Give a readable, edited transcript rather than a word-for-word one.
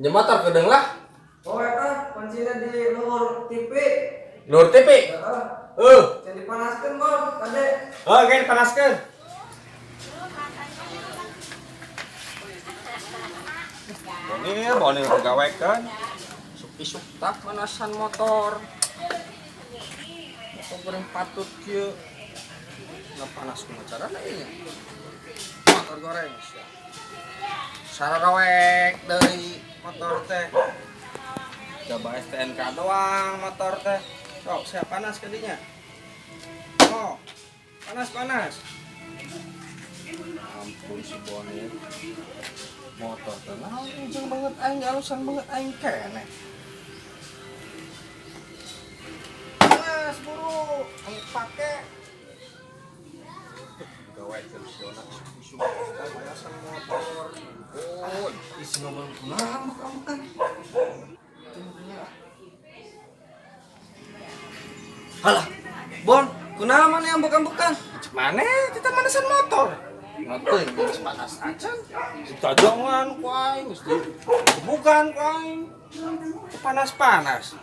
Nya motor kedeung lah. Oh, eta kuncinya di luhur TV. Luhur TV. Heeh. Eh. Jangan dipanaskeun, Bon. Kade. Oh, oke, dipanaskeun. Bonil, bonil gawekeun. Isuk-isuk tak manasan motor. Motor goreng patut kieu. Nggak panas kumaha carana ieu nya. Motor goreng sia. Sararawek deui motor teh. Coba STNK doang motor teh. Sok, saya panas ke dinya. Oh, panas panas. Ampun si Bonil. Motor teh naon ujung banget aing alusan banget aing keneh. Panas buru, aing pake. Gawe terus si isuk panasan motor. Oh, isi ngomong kunaon bukan-bukan. Halah. Bon, kunaon mana yang bukan-bukan? Mana kita manasan motor? Ngapain geus panas acan? Ditajongan ku aing geus digebukan ku aing. Panas-panas.